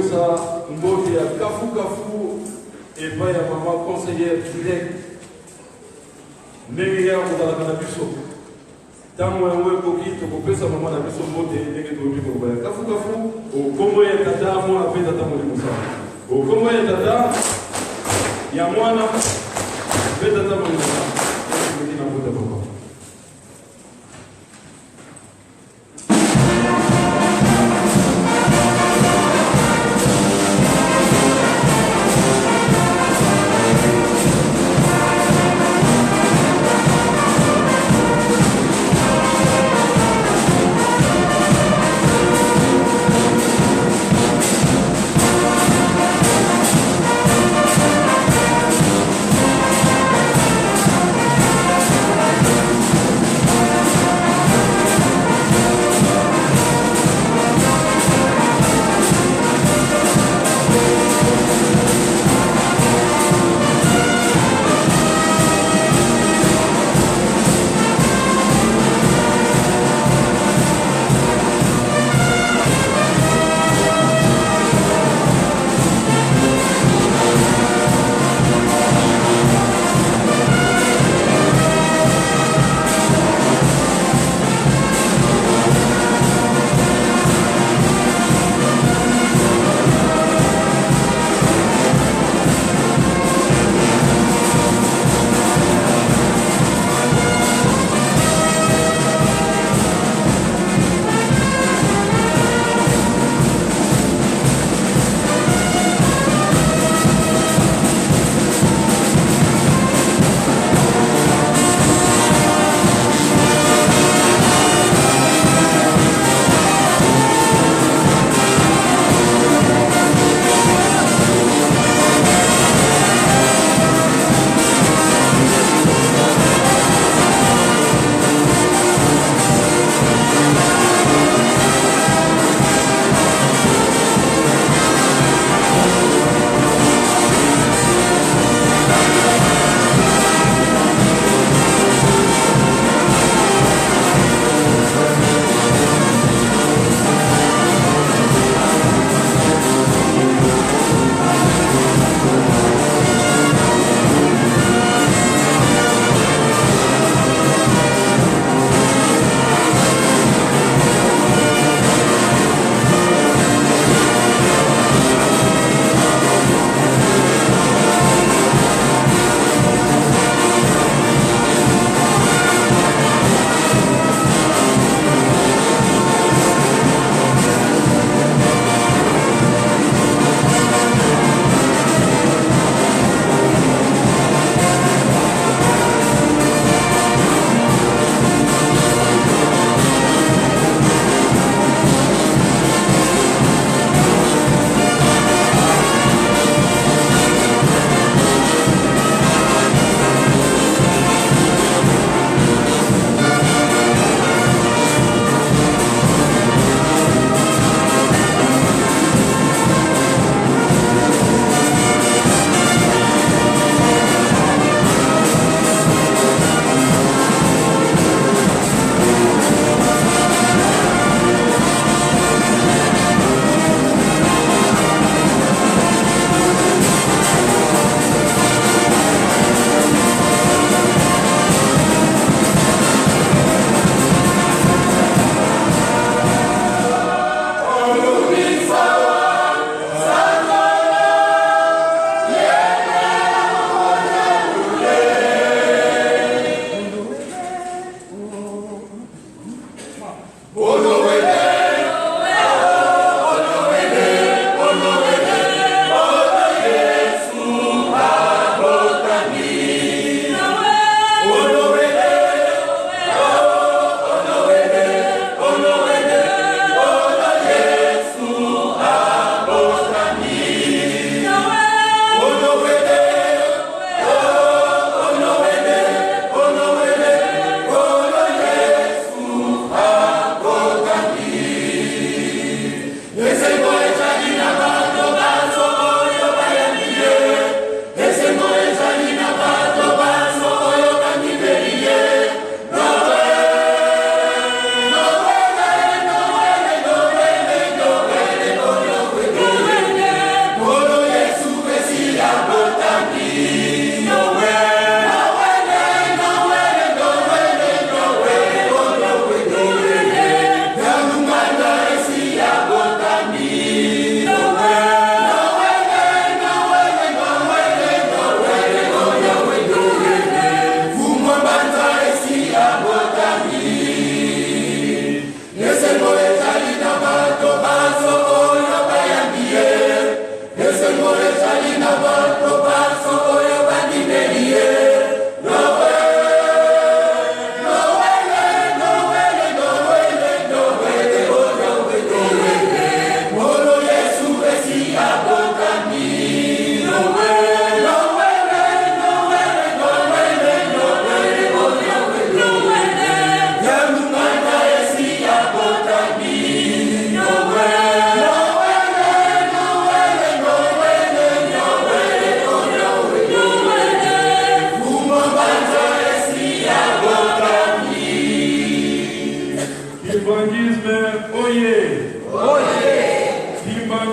Tokopesa mbote ya kafu kafu epai ya mama conseillère direct ndenge ya kozalaka na biso. Ntango yango ekoki, tokopesa mama na biso mbote ndenge toyoki koloba ya kafu kafu, okombo ya Tata, Mwana mpe Tata Molimo Santu. Okombo ya Tata, ya Mwana mpe Tata Molimo Santu. Tokoki na mbote papa.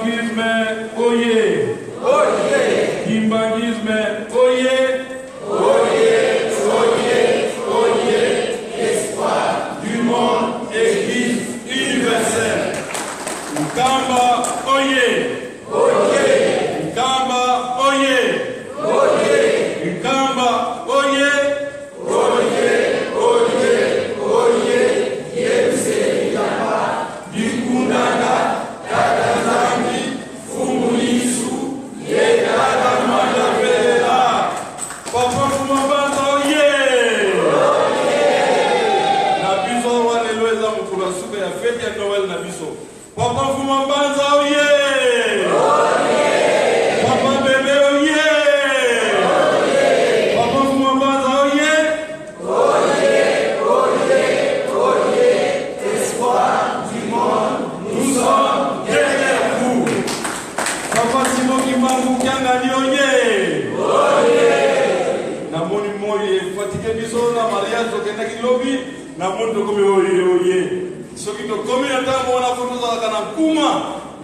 Kimbanguisme oye! Oye! Kimbanguisme oye! Oye! Oye! Oye! Espoir du monde, Église universelle. Nkamba oye! Oye! Nkamba oye! Oye! Nkamba oye! Oye! Oye! Oye! Dikundana Tata Nzambi Fumu Yesu ye Tata Mandavela Papa Fuma Banza oye! Na biso awa lelo eza mokolo ya suka ya fete ya Noël na biso. Papa Fuma Banza oye! Papa Bebe oye! Papa Fuma Banza oye! Nous sommes derrière vous. Papa Simon Kimbangu Kiangani oye! Namoni moi efatike biso na mariage tokendaki lobi, namoni tokomi oye oye. Soki tokomi na ntango wana fo tozalaka na nkuma,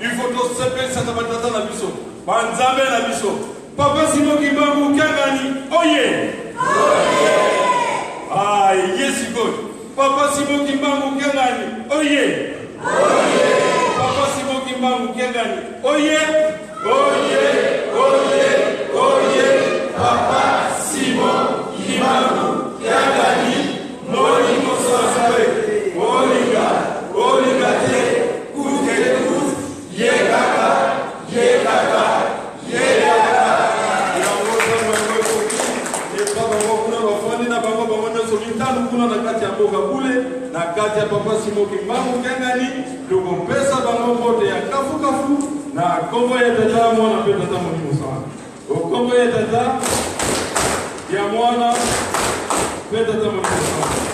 il faut tosepelisaka batata na biso, banzambe na biso. Papa Simon Kimbangu Kiangani oye! Ah, ye sikoyo. Papa Simon Kimbangu Kiangani oye! Papa Simon Kimbangu Kiangani oye! Oye! Oye! Oye! Papa Simon Kimbangu Kiangani molimo sanzwe olinga olinga te kute kute ye kaka ye kaka ye kaka. Yango ntango yango ekoki epa bango kuna bafandi na bango bango nyonso mitano kuna na kati ya mboka bule na kati ya Papa Simon Kimbangu Kiangani, tokopesa bango mbote ya kafukafu na nkombo ya Tata, Mwana mpe Tata Molimo Santu. Nkombo ya Tata, ya Mwana mpe Tata Molimo Santu.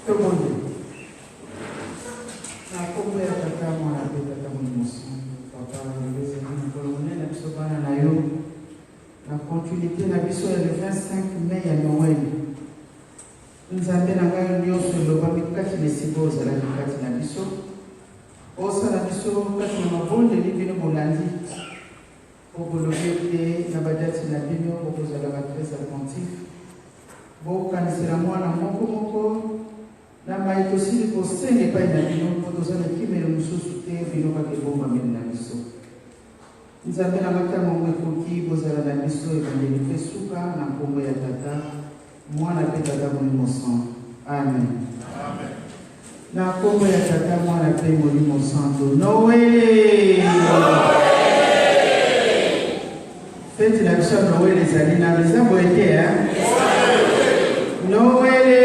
Tobondela. Na nkombo ya Tata, Mwana mpe Tata Molimo Santu, Papa, lelo ezali mokolo monene na biso bana na yo, na continuité na biso ya le 25 mai ya Noël. Nzambe na ngai, nyonso elobami kati na esika oyo ozalaki kati na biso, osala biso kati na mabondeli bino bolandi, mpo bolobi ete na badati na bino bokozalaka très attentif, bokanisela mwana moko moko. Na maye tosili kosenga epai na bino, mpo toza na ekimelo mosusu te, bino kaka ebombameli na biso. Nzambe na ngai, ntango yango ekoki, bozala na biso ebandeli mpe suka, na nkombo ya Tata, Mwana mpe Tata Molimo Santu. Amen. Na nkombo ya Tata, Mwana mpe Molimo Santu. Noele! Feti na biso ya Noele ezali nano, eza boye te, hein? Noele!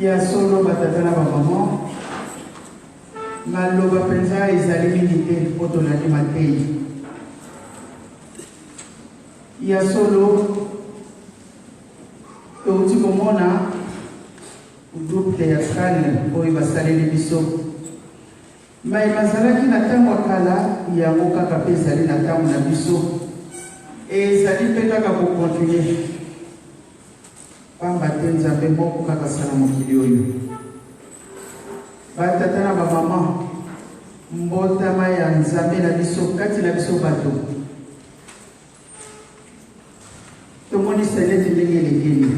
Ya solo batata na bamama, maloba mpenza ezali mingi te mpo tolandi mateyi. Ya solo touti komona groupe théâtral oyo basaleli biso. Maye mazalaki na ntango ya kala, yango kaka mpe ezali na ntango na biso. Ezali mpe kaka ko continuer. Pamba te Nzambe moko kaka asala mokili oyo. Ba tata na ba mama, mbotama ya Nzambe na biso kati na biso bato. Tomoni seleti ndenge elekeli.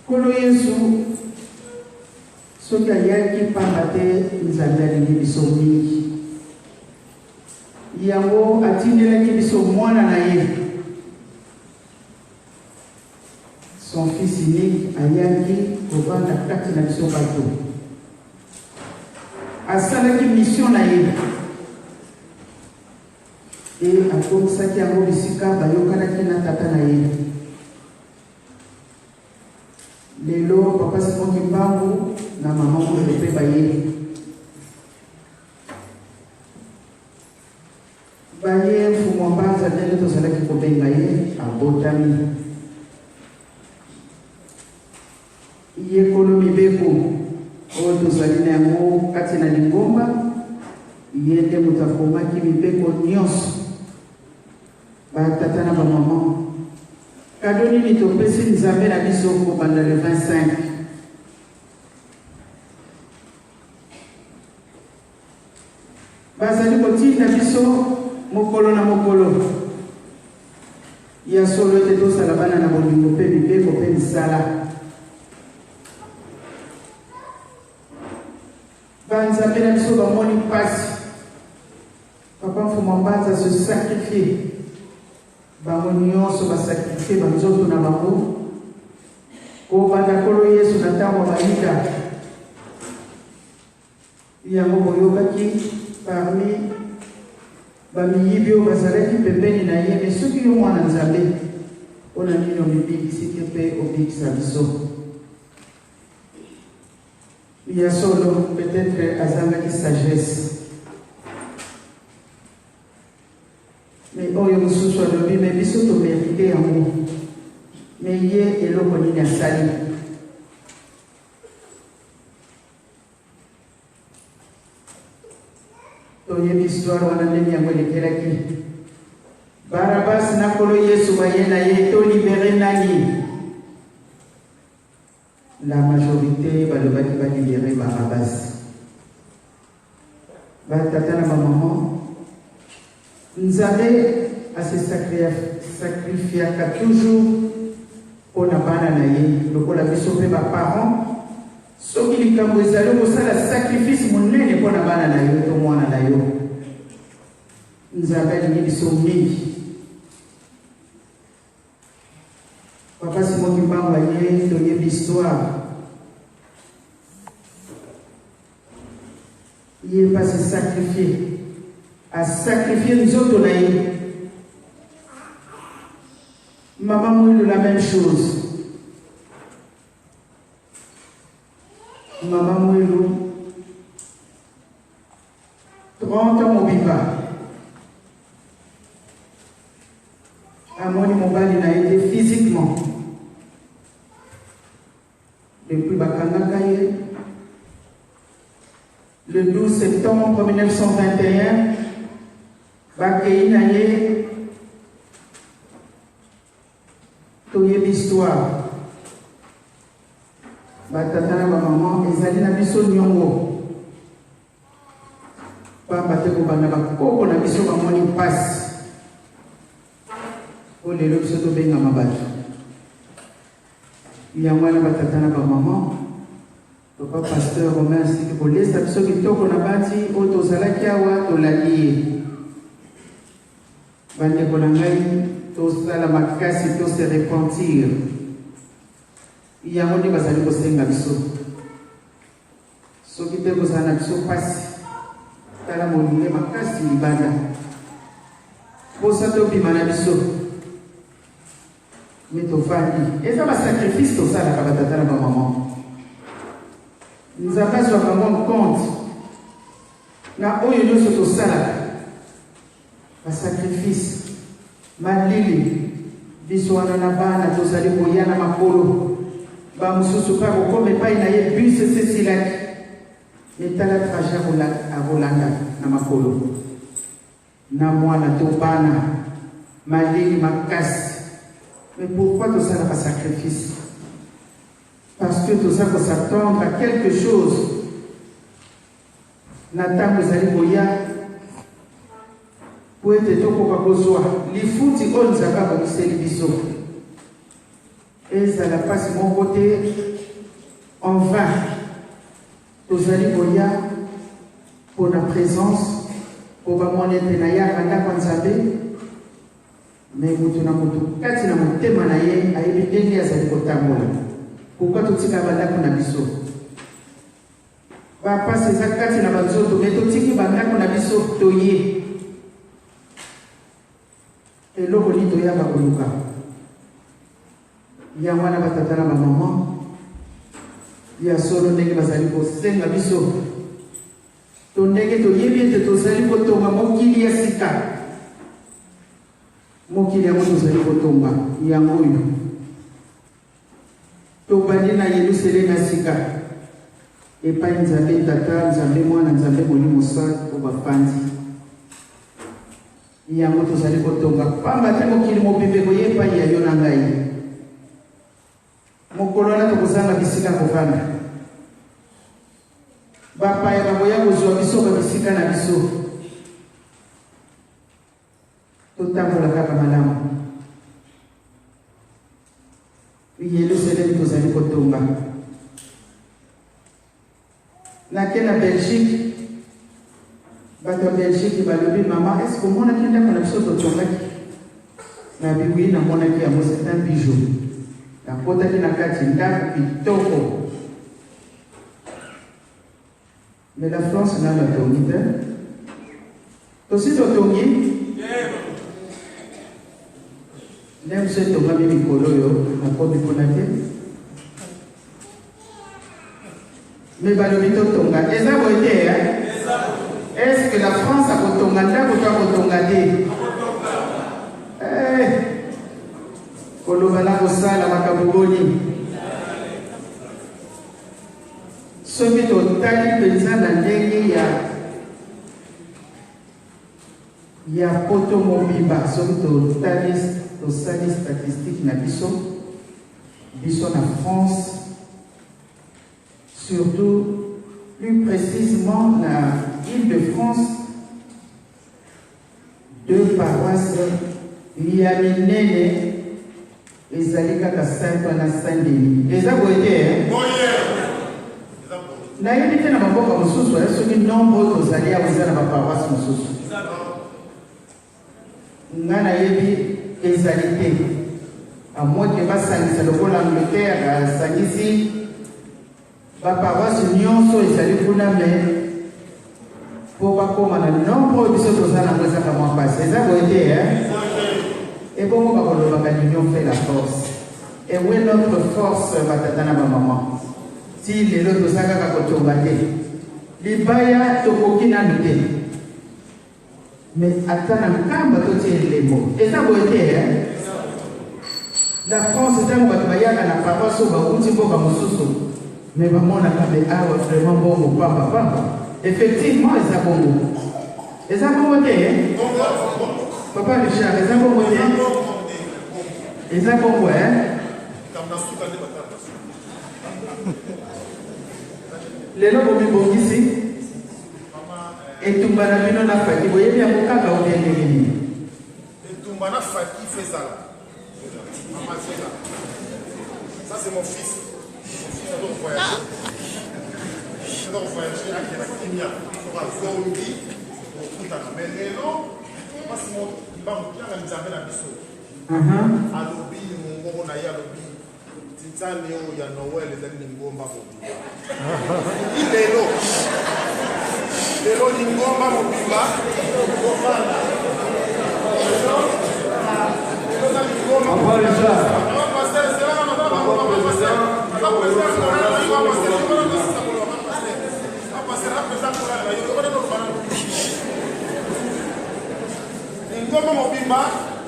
Nkolo Yesu soki ayaki pamba te Nzambe alingi biso mingi. Yango atindelaki biso mwana na ye. Son fils unique ayaki kovanda kati na biso bato. Asalaki mission na ye. E akomisaki yango bisika bayokanaki na tata na ye. Lelo papa Simon Kimbangu na mama Mwilu mpe baye. Baye Mfumu wa Mbanza ndenge tozalaki kobenga ye abotami. Ye kolo mibeko oyo tozali na yango kati na lingomba, ye nde moto akomaki mibeko nyonso. Ba tata na ba maman, cadeau nini topesi Nzambe na biso kobanda le 25? Bazali kotinda biso mokolo na mokolo ya solo ete tozala bana na bolingo mpe mibeko mpe misala. Banzambe na biso bamoni mpasi. Papa Mfumu Mbanza se sacrifier. Bango nyonso ba sacrifier ba nzoto na bango. Kobanda Nkolo Yesu na ntango ya Bayuda. Yango boyokaki parmi bamiyibi oyo bazalaki pembeni na ye, me soki yo mwana Nzambe, mpo na nini omibikisi te mpe obikisa biso? Ya solo, peut-etre azangaki sagesse. Mais oyo mosusu alobi, mais biso to merite yango. Mais ye eloko nini asali? Toyebi histoire wana ndenge yango elekelaki. Barabas na Nkolo Yesu baye na ye to libere nani? La majorite balobaki ba libere Barabas. Ba tata na ba maman, Nzambe a se sacrifiaka toujours mpo na bana na ye, lokola biso mpe ba parents soki likambo ezali okosala sacrifice monene mpo na bana na yo to mwana na yo. Nzambe alingi biso mingi. Papa Simon Kimbangu aye, toyebi histoire. Ye mpe ase sacrifier, a sacrifier nzoto na ye. Mama Mwilu la même chose. Mama Mwilu 30 ans mobimba amoni mobali na ye te physiquement depuis bakangaka ye le 12 septembre 1921 bakei na ye toyebi histoire batata na bamama ezali na biso niongo Pamba te kobanda bakoko na biso bamoni mpasi. Mpo lelo biso tobengama bato. Yango wana batata na bamama, papa pasteur Romain asili kolesa biso kitoko na bati oyo tozalaki awa, tolandi ye. Bandeko na ngai, tosala makasi to se repentir. Yango nde bazali kosenga biso. Soki te kozala na biso mpasi. Tala molunge makasi libanda. Posa tobima na biso. Me tovandi. Eza ba sacrifice tosalaka ba tata na ba maman. Nzambe azwaka yango en compte na oyo nyonso tosalaka. Ba sacrifice, malili, biso wana na bana tozali koya na makolo, ba mosusu mpe akokoma epai na ye bus esi esilaki, mais tala trajet akolanda na makolo na mwana to bana, malili makasi. Mais pourquoi tosalaka sacrifice? Parce que toza ko s'attendre à quelque chose na ntango ezali koya, mpo ete tokoka kozwa lifuti oyo Nzambe abongiseli biso. Ezala mpasi moko te en vain tozali koya mpo na présence, mpo bamona ete nayaka ndako ya Nzambe. Mais moto na moto kati na motema na ye ayebi ndenge azali kotambola. Pourquoi totika bandako na biso? Ba pasi eza kati na ba nzoto mais totiki ba ndako na biso toye. Eloko nini toyaka koluka? Yango wana ba tata na ba maman ya solo ndenge bazali kosenga biso to ndenge toyebi ete tozali kotonga mokili ya sika. Mokili yango tozali kotonga yango oyo. Tobandi na Yelusaleme ya sika, epai Nzambe Tata, Nzambe Mwana, Nzambe Molimo Santu bafandi. Yango tozali kotonga, pamba te mokili mobimba ekoya epai ya yo na ngai. Mokolo wana tokozanga bisika kovanda. Bapaya bakoya kozwa biso ba bisika na biso. Totambola kaka malamu. Yelusalemi tozali kotonga. Nake na Belgique, bato ya Belgique balobi mama, est-ce que omonaki ndako na biso totongaki? Na biwi namonaki yango, c'est un bijou. Nakotaki na kati ndako kitoko. Mais la France nanu atongi te. Tosi totongi? Nde biso etongami mikolo oyo nakomi kuna te. Mais balobi totonga. Eza boye te hein? Est-ce que la France akotonga ndako to akotonga te? Eh, koloba na kosala makambo boni? Soki totali mpenza na ndenge ya ya poto mobimba, soki totali tosali statistique na biso, biso na France, surtout plus précisément na Île-de-France, deux paroisses ya minene ezali kaka Saint-Ouen na Saint-Denis. Eza boye te eh? Nayebi te na bamboka mosusu eh, soki nombre oyo tozali awa eza na baparoisse mosusu. Nga nayebi ezali te, à moins que basangisa lokola Angleterre asangisi Ba paroisse nionso ezali kuna mais po bakoma na nombre oyo biso toza nango eza ka mwa pasi. Eza boye te hein? Ebongo bakolobaka l'union fait la force. Et où est notre force ba tata na ba maman? Ti lelo toza kaka kotonga te. Libaya tokoki nanu te. Mais ata na Nkamba totia elembo. Eza boye te hein? La France ntango bato bayaka na paroisse oyo bawuti mboka mosusu mais bamonaka me awa vraiment mbongo pamba pamba. Effectivement eza bongo. Eza bongo te hein? Papa Richard eza bongo te? Eza bongo hein? Lelo bomibongisi Etumba na bino na Faki boyebi yango kaka ou bien ndenge nini? Etumba na Faki faut ezala. Ça, c'est mon fils. Mon fils adore voyager. Adore voyager avec la kimia. Azongi, okutana. Mais lelo, mpasi mbangu pianga Nzambe na biso. Alobi mongongo na ye, alobi titani oyo ya Noël ezali lingomba mobimba. Lelo lelo lingomba mobimba kofanda. Papa Richard. Papa président. Lingomba mobimba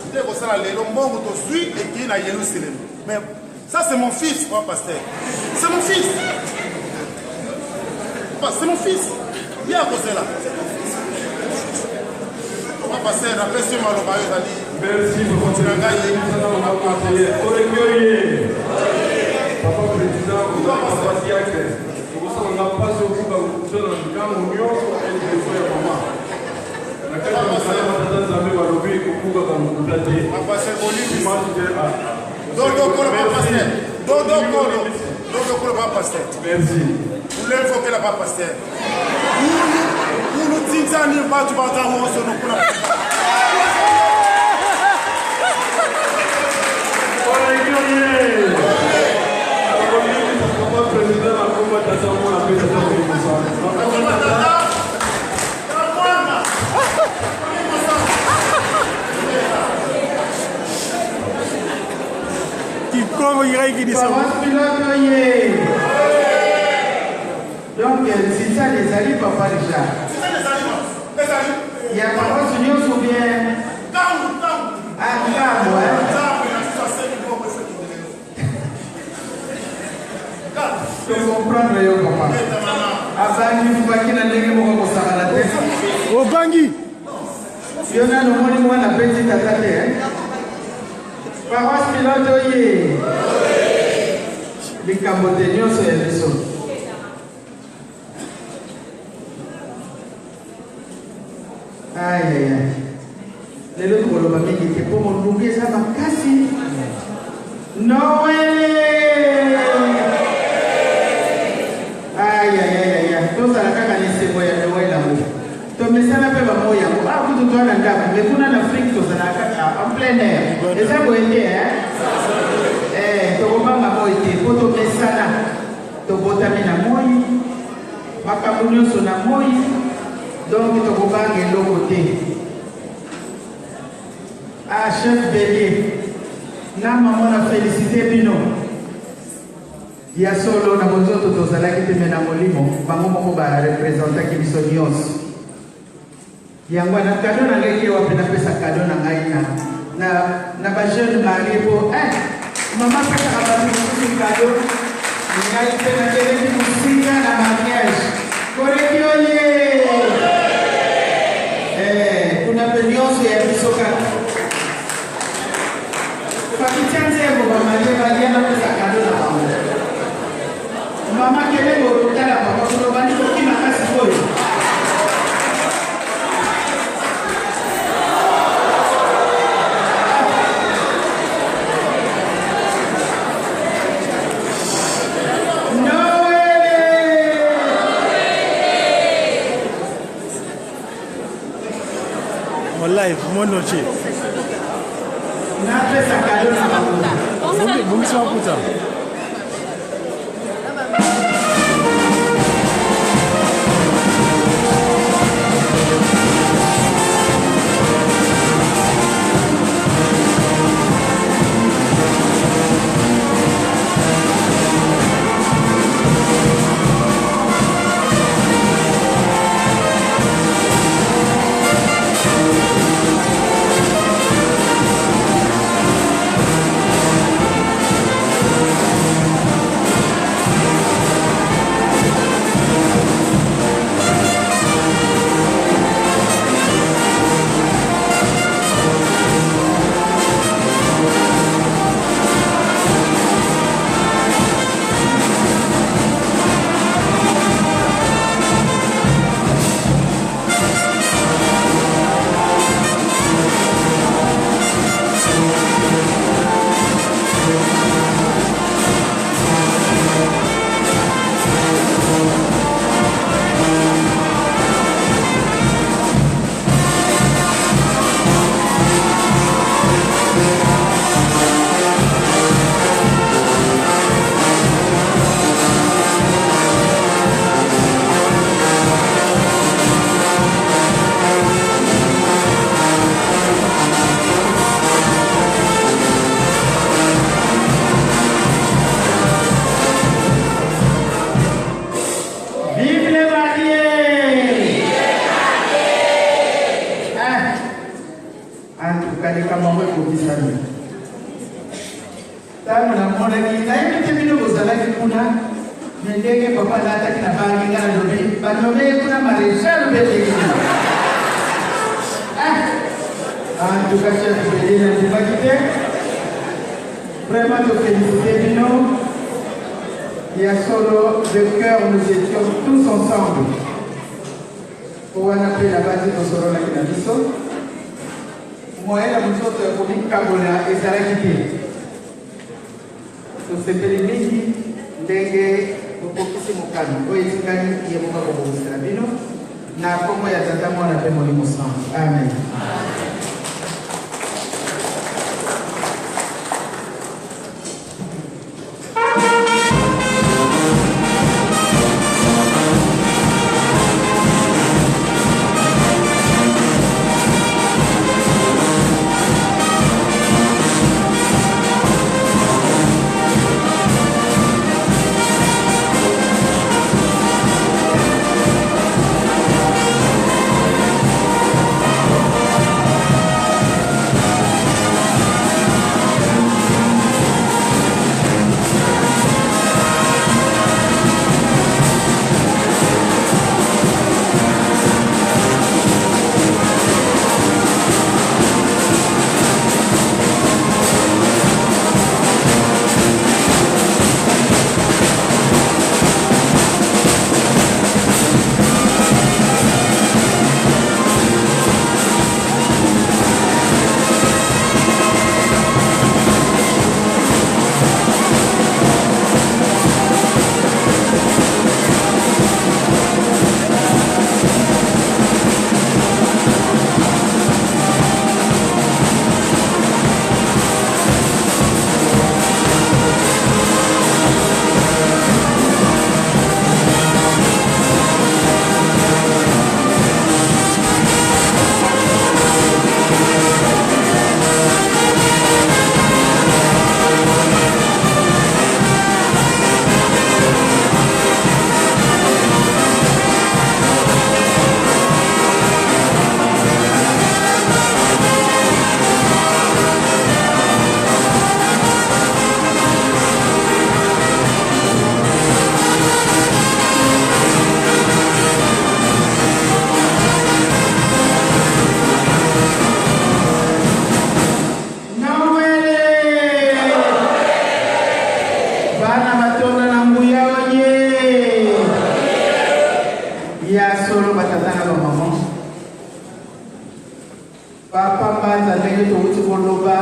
nde kosala lelo, mbongo tozwi ekei na Yerusalem. Mais ça, c'est mon fils, papa pasteur, c'est mon fils. Papa, c'est mon fils. Ye akozela, c'est mon fils. Papa pasteur, napesi yo maloba oyo ezali. Merci papa. Na ngai. Oleki oye. Papa président, oza papa diacre. Okosalanga mpasi okuka kokutana na likambo nyonso eleso ya mama. Na kati ya mosala tata Nzambe balobi kokukaka mokuta te. Papa pasteur, bolimbisi. Dimanche te, ah. Dodo kolo, papa pasteur, dodo kolo, dodo kolo, papa pasteur. Merci. Ulemfokela, papa pasteur. Ulu ulu tinzani bato baza wosono kuna. Oleki oye. Papa président, na komba tata mwana mpe tata molimo santu. Na komba tata. Mwana. Kikongo iraikidisa. Paroisse pilote oye. Donc titane ezali, papa Richard? Tinzani ezali, ezali. Ya paroisse nyonso bien? Ntango ntango. Ah, ngambo, eh? Nzambe na biso asengi bongo efekende lelo. Tocomprendre yo, papa. Abangi fubaki na ndenge moko kosakana te. Obangi. Yo nano omoni mwana apesi tata te, eh? Paroisse pilote oye. Likambo te, nyonso ya biso. Ayaya, lelo tokoloba mingi te mpo molungi eza makasi. Noël, ayayayaya, tozala kaka na esengo ya Noël yango. Tomesana mpe bamoi yango. Ah, kutu toa na ndako, mais kuna na Afrique tozalaka kaka en plein air. Eza boye te, eh? Tokobanga moi te mpo tomesana, tobotami na moi, makambo nyonso na moi, donc tokobanga eloko te. Ah, chef Bélier na mama, na félicité bino. Ya solo, na bonzoto tozalaki te, mais na molimo bango moko bareprésentaki biso nyonso. Yango wana cadeau na ngai ke wapi? Napesa cadeau na ngai na bajeune marié mpo eh, mama apesaka bato mosusu cadeau. Ngai mpe natelemi mosika na mariage. Koreki oye. Eh, kuna mpe nyonso ya biso kaka. Fakitia nzembo, bamariés balia, napesa cadeau na bango. Mama kele kotala papa kuna, bandi kokima kasi oyo. Noël! En live, monde entier. Napesa cadeau na bango. Bongisa maputa. Namonaki, nayebi te bino bozalaki kuna, me ndenge papa alataki na bangi, nga nalobi banome ye kuna maréchal mpe ndenge nini. Ah, en tout cas chef Bede nandimaki te. Vraiment tofélicité bino ya solo, de cœur nous étions tous ensemble. Po wana mpe nabandi tosololaki na biso, moyen na monzoto ya komikabola ezalaki te. Tosepeli mingi ndenge bokokisi mokano oyo etikali ye moko akobongisela bino na nkombo ya Tata, Mwana mpe Molimo Santu. Amen. Noele! Bana batonda na nguya oye! Ya solo batata na bamama. Papa Mbanza ndenge towuti koloba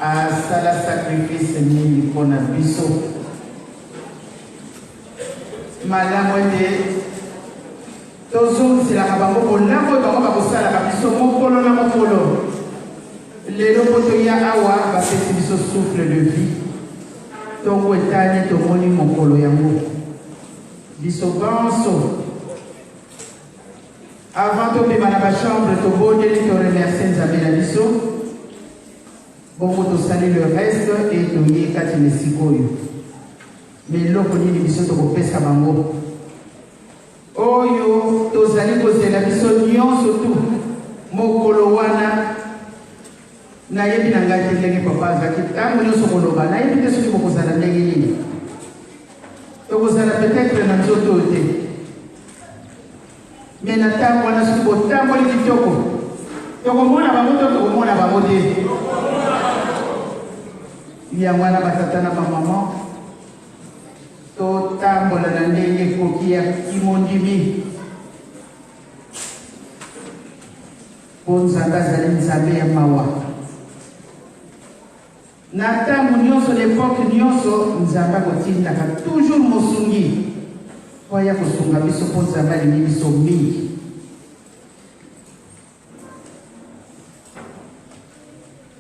asala sacrifice mingi mpo na biso. Malamu ete tozongiselaka bango bolamu oyo bango bakosalaka biso mokolo na mokolo. Lelo mpo toya awa, bapesi biso souffle de vie. Ntongo etani, tomoni mokolo yango. Biso banso, avant tobima na bachambre, tobondeli, toremercie Nzambe na biso. Bongo tosali le reste e toye kati na esika oyo. Me eloko nini biso tokopesa bango? Oyo tozali kozela biso nyonso tu mokolo wana. Nayebi na ngai te ndenge papa azalaki ntango nyonso koloba, nayebi te soki bokozala ndenge nini. Tokozala peut-être na nzoto oyo te, me na ntango wana soki botamboli kitoko, tokomona bango to tokomona bango te. Yango wana batata na bamama, totambola na ndenge ekoki ya kimondimi, mpo Nzambe azali Nzambe ya mawa. Na ntango nyonso, na epoke nyonso, Nzambe akotindaka toujours mosungi mpo aya kosunga biso, mpo Nzambe alingi biso mingi.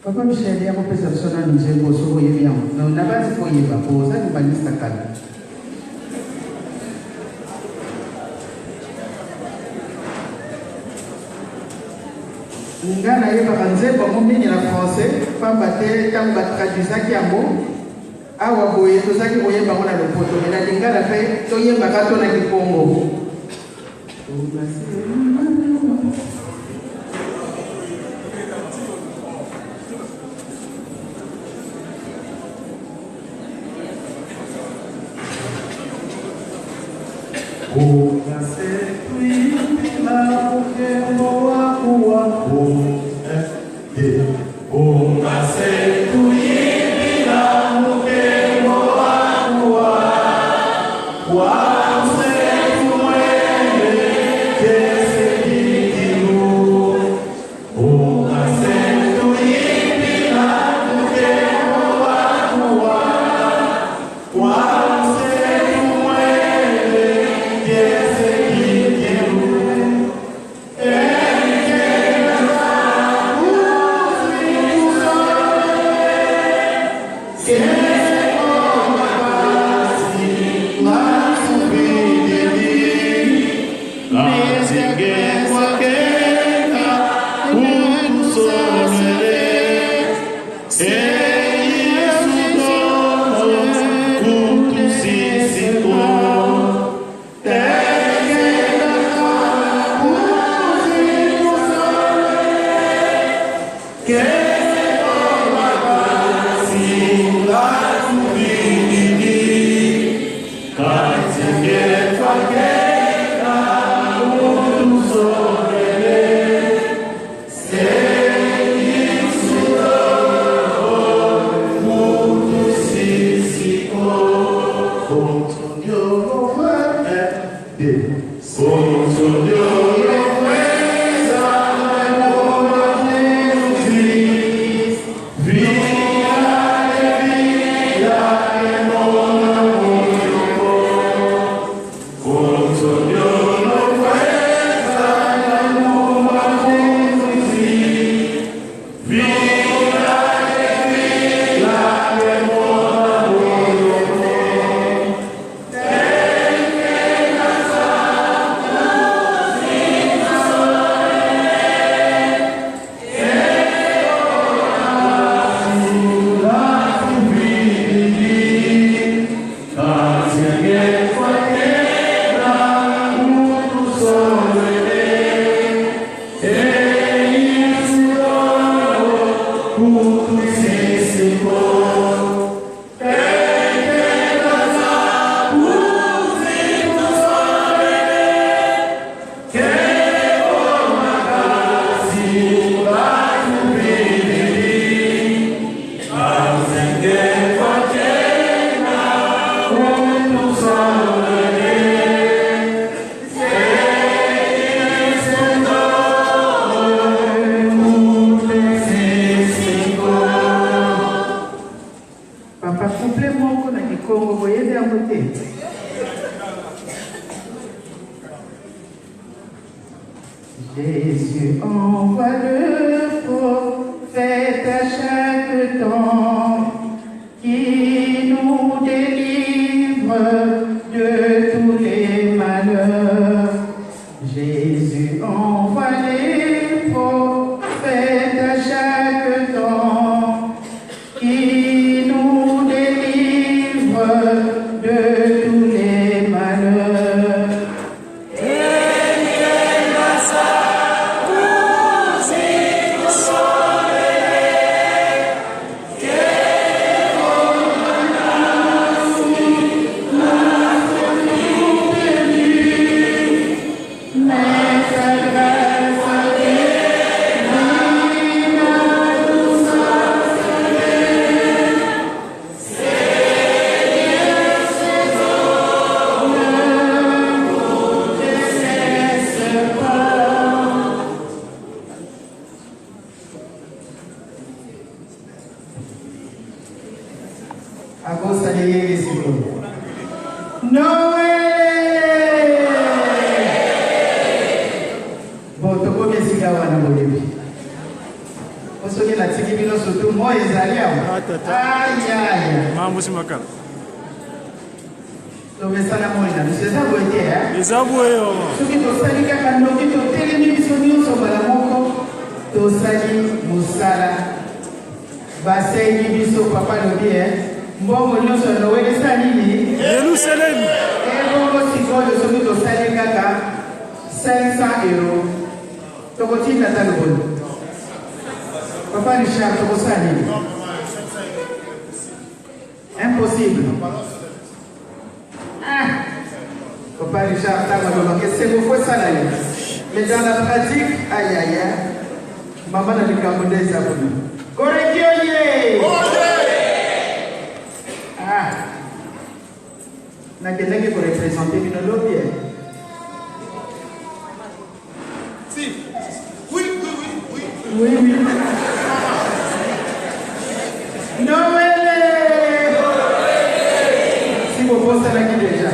Papa Michel, ya kopesa biso nanu nzembo soki oyebi yango. No, nabanzi koyeba po oza libanista kala. Nga nayebaka nzembo yango mingi na français, pamba te ntango batraduisaki yango awa boye tozalaki koyemba yango na lopoto, me na lingala mpe toyembaka to na kikongo. Papa couple moko na kikongo boyebi yango te. Jésus envoie le prophète à chaque temps qui nous délivre de tous les malheurs. Jésus envoie les prophètes à chaque temps qui nous délivre de tous les malheurs. Mais sa grâce divine nous cesse pas. Akosali ye sikoyo. Noël! Bon, tokomi esika wana boyebi. Po soki natiki bino surtout moi ezali awa. Ah, tata. Ayaya. Mambo simakala. Tomesana moi na biso eza boye te, eh? Eza boye mama. Soki tosali kaka noki totelemi biso nyonso mbala moko tosali mosala. Basengi biso papa alobi eh, mbongo nyonso ya Noël esa nini? Yerusalem. Ebongo sikoyo soki tosali kaka 500 euro tokotinda ata lokolo. Papa Richard, tokosala nini? Impossible. Ah. Papa Richard ntango alobaka esengo fo esala ye, mais dans la pratique, ayaya, mama na likambo nde eza kuna. Koreki oye! Ah, nakendaki korepresente bino lobi eh. Si. Oui, oui, oui, oui. Oui, oui. Noël! Si bobosanaki déjà.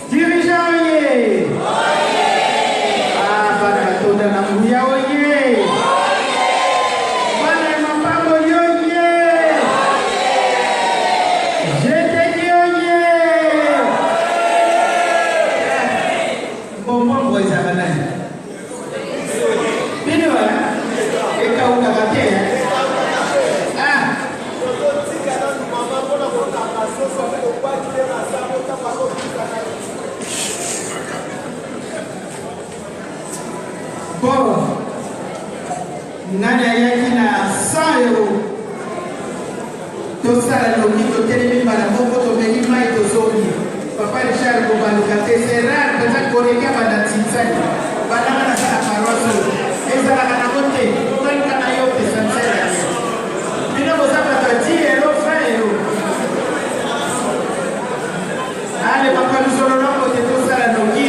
Dirigeant oye! Ah, bana batonda na nguya oye! Bana ya mapango yoye! Jeteki oye! Mbongo ezalaka nani? Bino ekaukaka te. Ah! Bon, nani ayaki na 100 euro? Tosala noki, totelemi mbala moko, tomeli mai, tozongi. Papa Richard, kobaluka te, c'est rare mpenza koleka banda Tsintsani bandanga nasala paroisse oyo, ezalaka nango te. Kobaluka na yo te, ça ne sert à rien. Bino boza bato ya 10 euro, 20 euro. Ale, papa Luzolo, te tosala noki.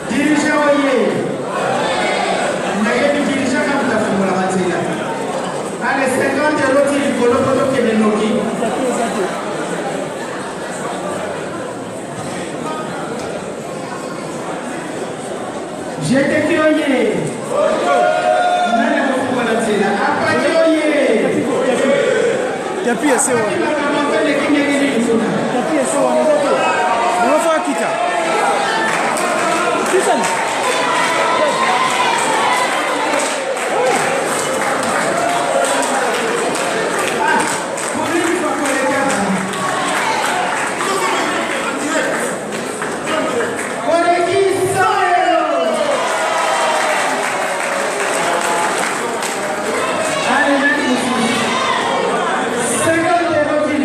Dirigeant oye! Nayebi dirigeant ka moto afungolaka nzela. Ale, 50 euro ti likolo po tokende noki. Jeteki oye! Nani akofungola nzela? Apaki oye! Tapi ese wana. Makambo eleki ndenge nini kuna? Tapi ese wana eza te. Mama fa akita. Sisani. Pour une fois koleka. En direct. Koleki 100 euro. Ale, nani mosusu? 50 euro ti.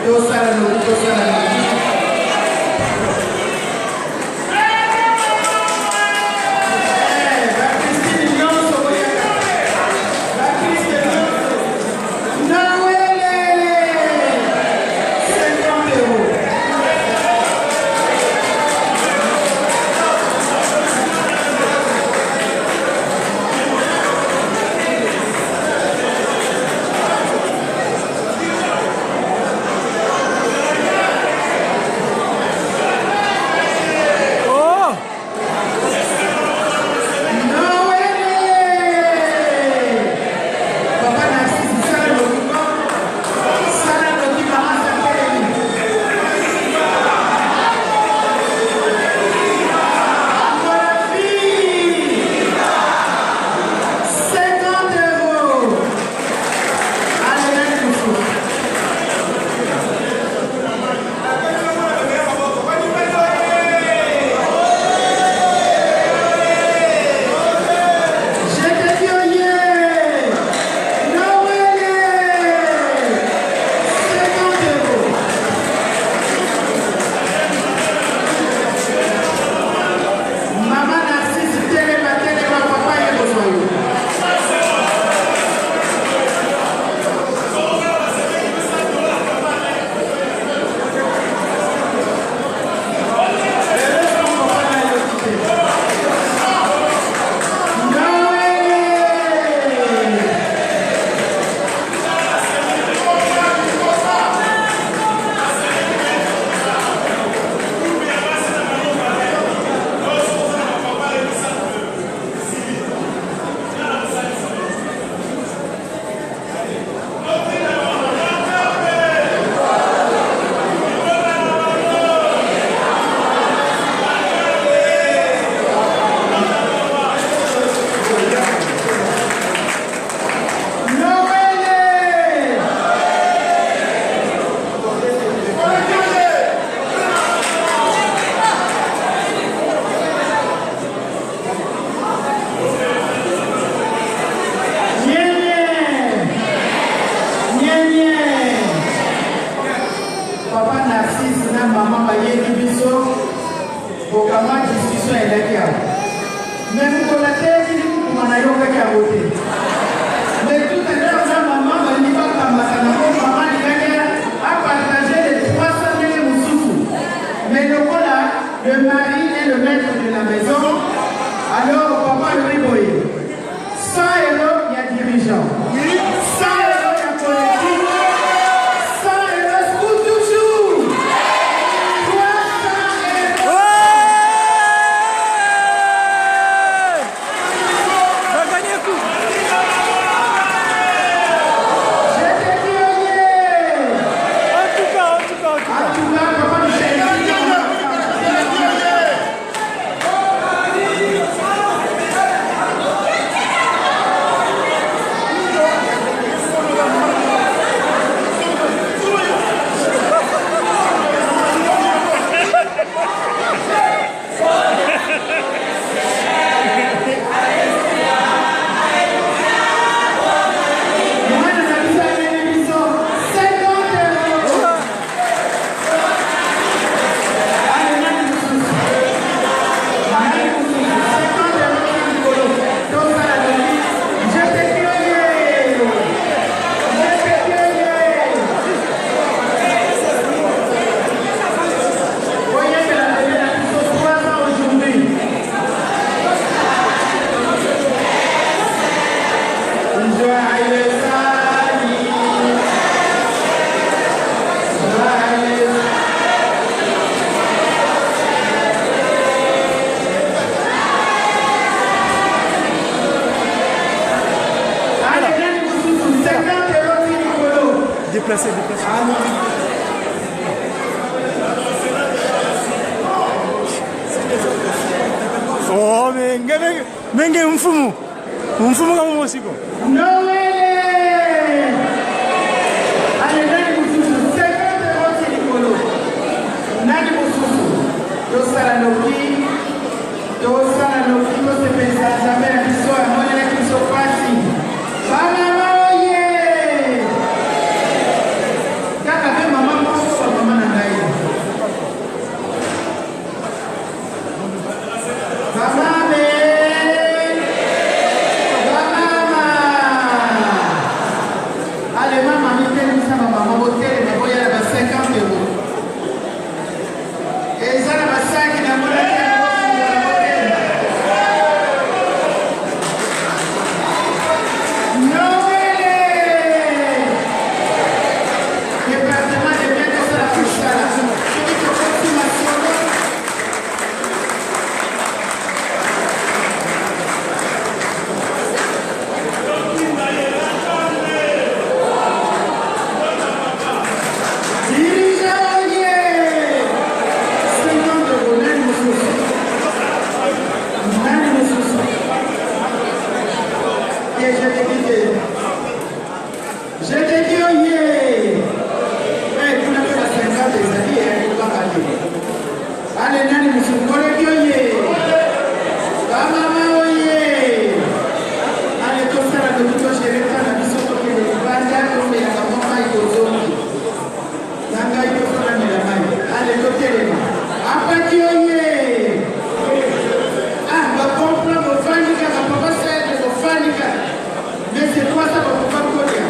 Tosala noki, tosala noki. Eh, ba Christine nyonso boyaka. Ba Christine nyonso. Nawele! 50 euros. Oh! Noël! Papa Narcisse, sala lokuka. Sala loki mama Sakelemi. Voilà fille. 50 euros. Allez, nani mosusu? Je te dis oye. Noël! 50 euros. Mama Narcisse, telema, telema, papa ye kozwa yo. Papa na yo te. Noël! Noël! Nyenye! Nyenye! Papa Narcisse na mama bayeli biso bokama discussion elaki awa. Mais mokolo ateyaki likukuma nayokaki yango te. Mais tout à l'heure na mama balingi bakambaka nango, mama alingaki apartage les 300 ndenge mosusu. Mais lokola le mari est le maître de la maison, alors papa alobi boye: 100 euros ya dirigeant, 100 euros ya collectif, 100 euros pour toujours, 300 euros. Ouais! Va gagner coup! Je te dis oye. En tout cas, en tout cas, en tout En cas. tout cas, papa Michel. Mwana na biso amemi biso 50 euros. Allez, nani mosusu? Nani mosusu? 50 euros na likolo. Tosala lobi. Je te dis oye. Je te dis oye. Boyebela bebe na biso 3 ans aujourd'hui. Joyeux anniversaire. Joyeux. Allez, nani mosusu? 50 euros ti likolo. Déplacez, déplacez. Ah. Oh, menge, menge, menge mfumu. Mfumu kama mosiko. Noël! Allez, nani mosusu? 50 euros ti likolo. Nani mosusu? Tosala noki, tosala noki, tosepelisa Nzambe na biso amonelaki biso pasi. Bamama oye! Kaka mpe mama moko. lisusu koleki oye bamama oye ale tosala noki togereka na biso tokende libanda tomelaka mwa mai tozongi na ngai tofonamela mai ale totelema apaki oye ah bakompla bofandi kaka papa sete bofandi kaka mais c'est quoi ça bapapa kolia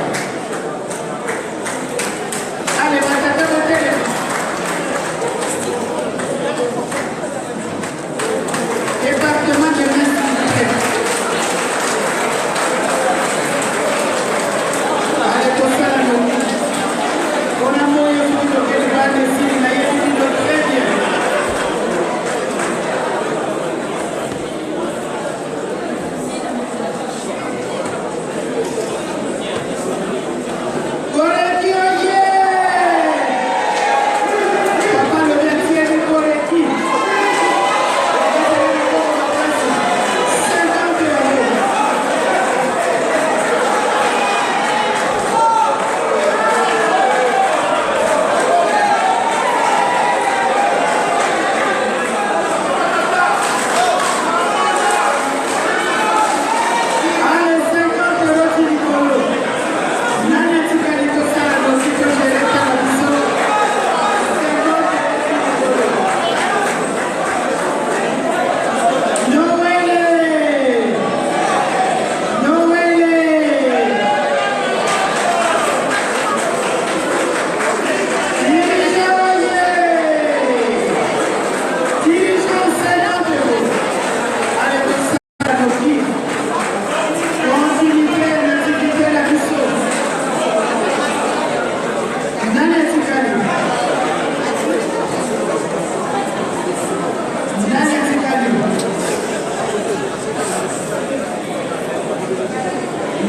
ale batata botelema. Département de Main. Ale tosala noki mpona moyo soki tokende bana esili nayebi bino très bien. Koreki oye! Papa lobi atieli koreki. 50 €. Ale 50 € ti likolo. Nani atikali? Tosala noki togereta na biso 50 € ti likolo. Noele! Noele! Dirigeant oye! Dirigeant 50 €. Ale tosala noki. Continuité na activité na biso. Nani atikali? Nani atikali?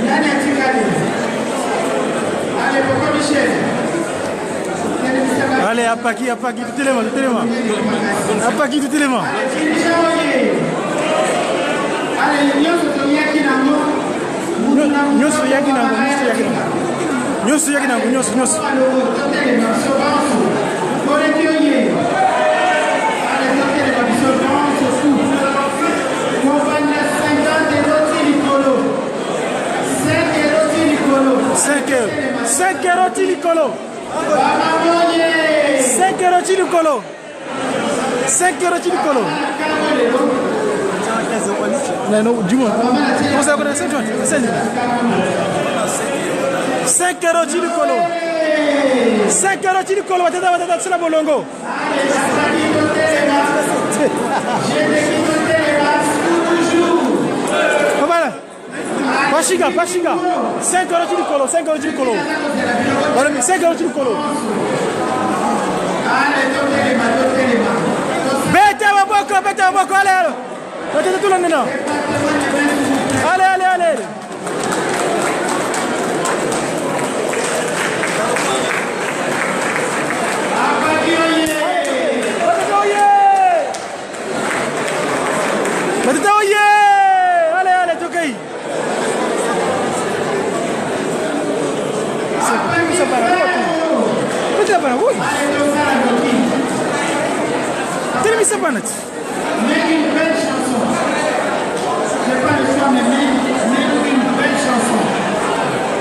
Nani atikali? Ale papa Michel. Allez, apaki, apaki, totelema, totelema. Apaki, totelema. Dirigeant oye! Ale nyonso toyaki nango. Mutu na mutu. Nyonso yaki nango, nyonso yaki nango. Nyonso yaki nango, nyonso, nyonso. Totelema biso banso. Koleki oye! Ale totelema biso banso fu. Kobanda 50 € ti likolo. 5 € ti likolo. 5 euros. 5 € ti likolo. Bamama oye! 5 € ti likolo. 5 € ti likolo. Kango lelo. Non, non, dis-moi. Comment ça, 5 5 5 € ti likolo. 5 € ti likolo, batata, batata, tosala bolongo. Ale basali totelema. Jeteki totelema toujours. Papa, pashinga, pashinga. 5 € ti likolo, 5 € ti likolo. Voilà, 5 € ti likolo. Ale totelema, totelema. Beta maboko, beta maboko, allez, allez. Batata tolandena. Allez, allez, allez. Apaki oye! Batata oye! Batata oye! Allez, allez, tokei. Apaki. Beta bana, oui. Ale tosala noki. Telemisa bana ti. Mets une belle chanson. J'ai pas le choix, mais mets une belle chanson.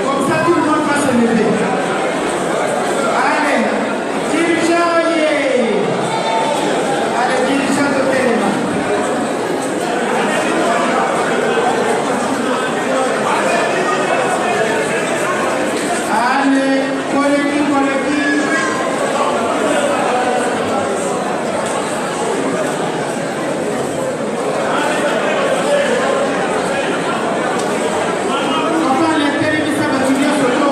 Comme ça, tout le monde va se lever. Allez, dirigeant, oye! Allez, dirigeant de Téléma. Allez, koleki, koleki. Papa, les téléviseurs, bato nyonso to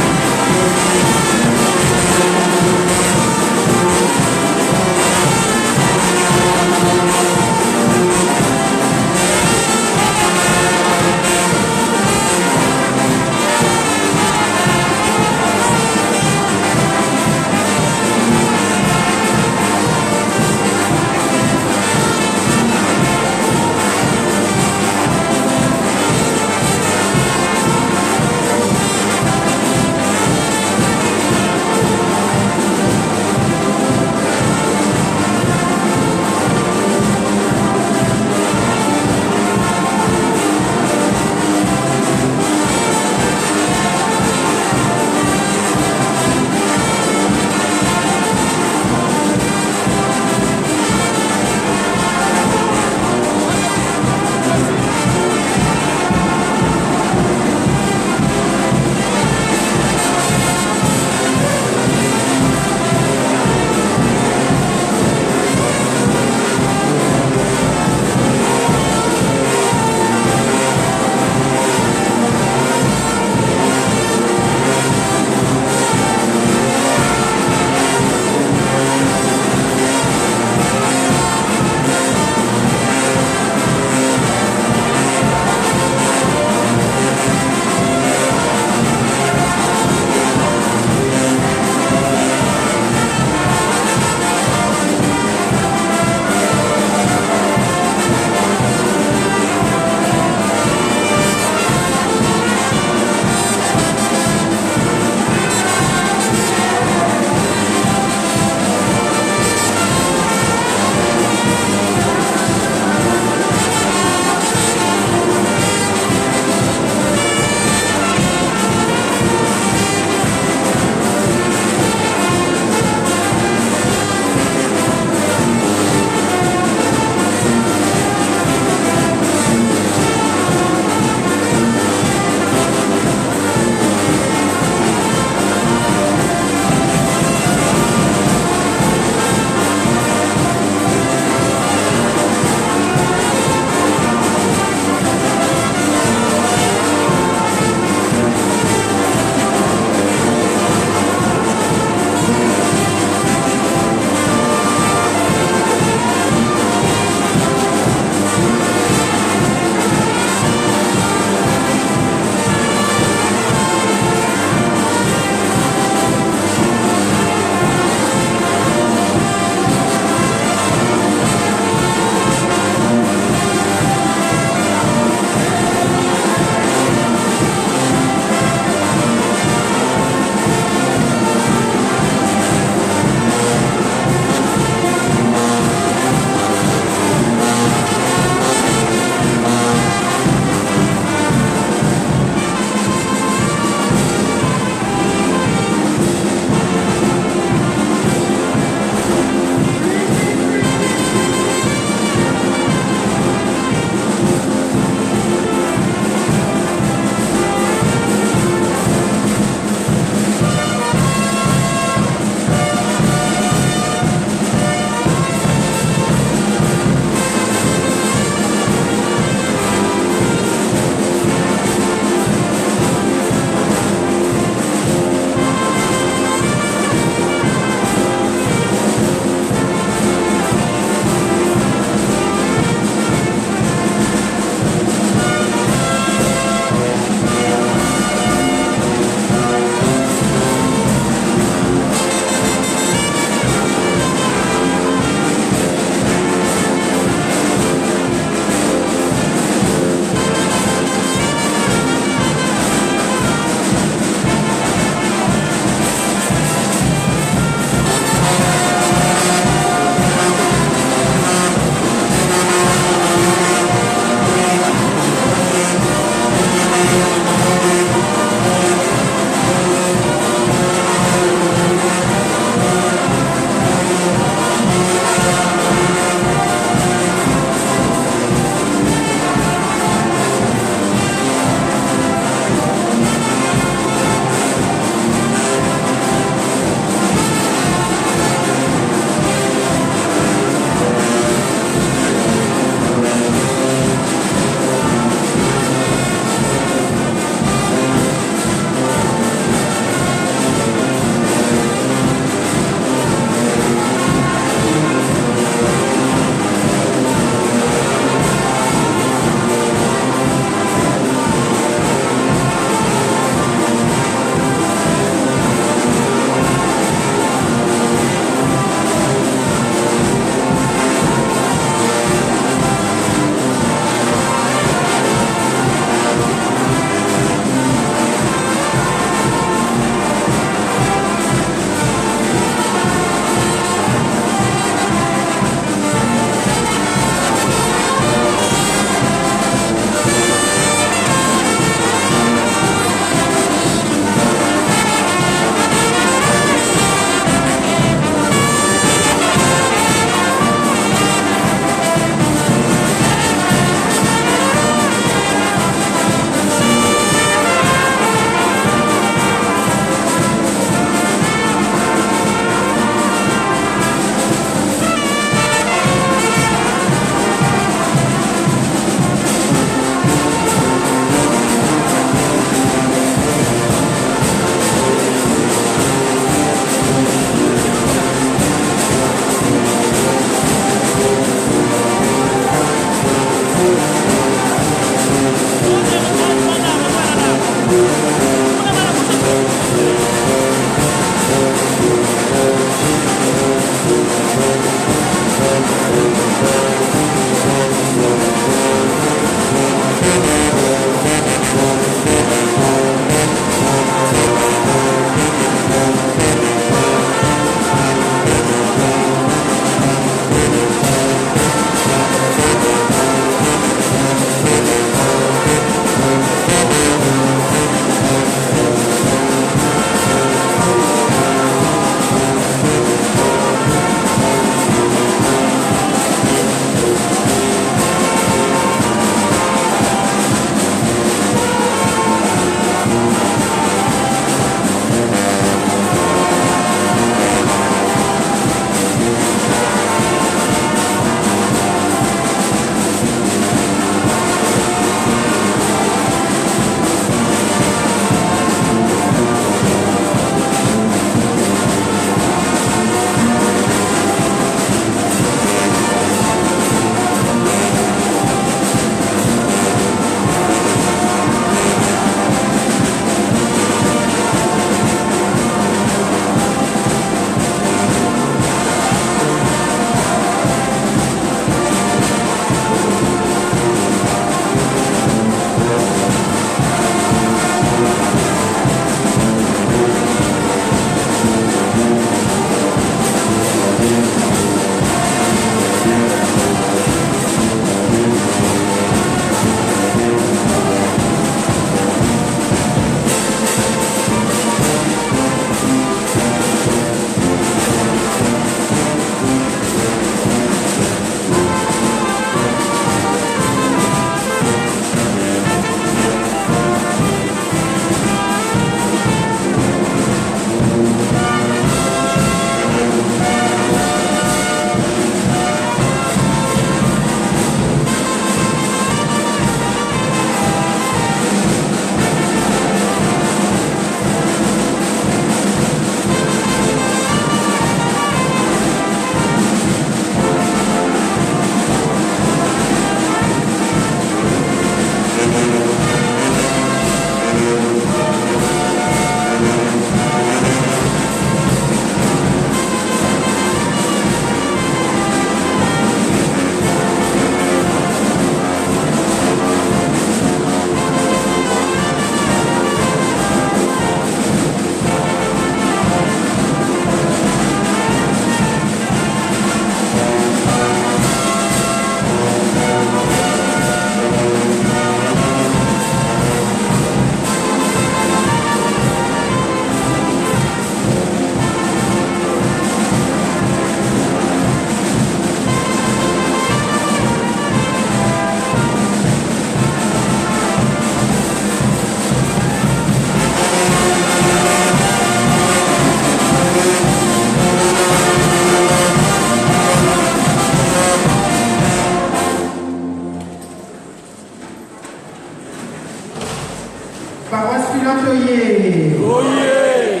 Oye!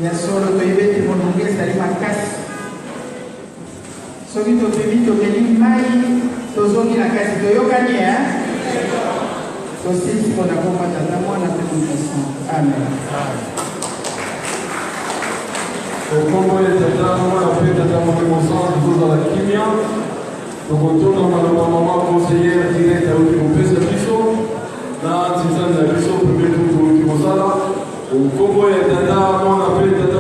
Ya solo toyebi ete molunge ezali makasi. Soki topemi tomeli mai tozongi na kati toyokani eh? Tosilisi mpo na komba Tata Mwana mpe Molimo Santu. Amen. Okombo ya Tata Mwana mpe Tata Molimo Santu tozala kimia. Tokotonga maloba mama conseillère direct auti kopesa biso na ntinzani na biso premier tour touti kosala. Okombo ya Tata Mwana mpe Tata